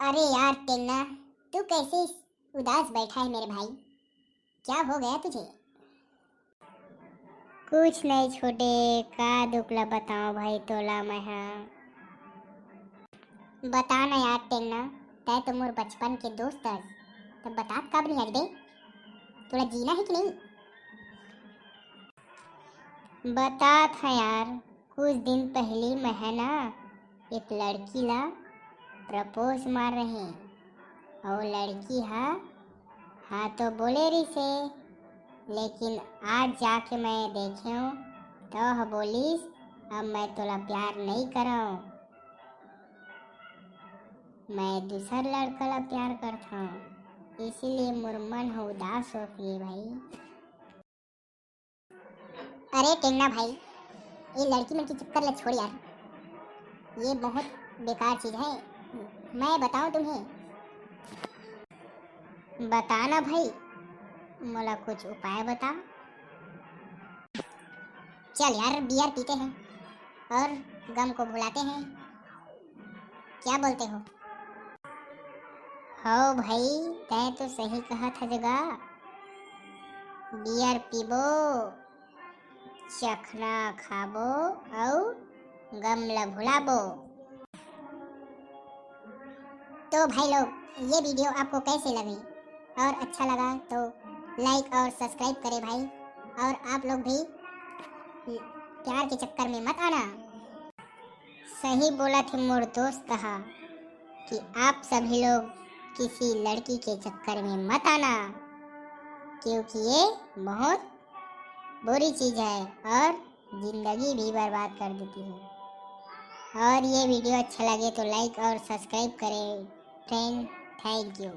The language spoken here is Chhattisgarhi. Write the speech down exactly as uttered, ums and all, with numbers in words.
अरे यार टेंगना, तू कैसे उदास बैठा है मेरे भाई? क्या हो गया तुझे? कुछ नहीं छोटे, का दुख ला बताओ भाई तोला मैं हा। बता ना यार टेंगना, तै तो मोर बचपन के दोस्त हस, तो बतात काबर नहीं आज बे? तोला जीना है कि नहीं? बतात है यार, कुछ दिन पहली मैं है ना एक लड़की ला प्रपोज मार रहे, और लड़की हा हाँ तो बोले रिसे, लेकिन आज जाके मैं देखे हूँ तो ह बोलिस, अब मैं तोला प्यार नहीं करऊँ, मैं दूसर लड़का ला प्यार करता हूँ, इसीलिए मोर मन ह उदास हो गए भाई। अरे टेंगना भाई, ये लड़की मन के चक्कर ला छोड़ यार, ये बहुत बेकार चीज है। मैं बताऊं तुम्हें? बता ना भाई, मोला कुछ उपाय बता। चल यार, बियर पीते हैं और गम को भुलाते हैं, क्या बोलते हो? हो भाई, तै तो सही कहत हस गा, बियर पीबो, चखना खाबो अउ गम ला भुलाबो। तो भाई लोग, ये वीडियो आपको कैसे लगी और अच्छा लगा तो लाइक और सब्सक्राइब करें भाई, और आप लोग भी प्यार के चक्कर में मत आना। सही बोला थे मोर दोस्त हा कि आप सभी लोग किसी लड़की के चक्कर में मत आना, क्योंकि ये बहुत बुरी चीज़ है और ज़िंदगी भी बर्बाद कर देती है। और ये वीडियो अच्छा लगे तो लाइक और सब्सक्राइब करें फ्रेंड। Thank you.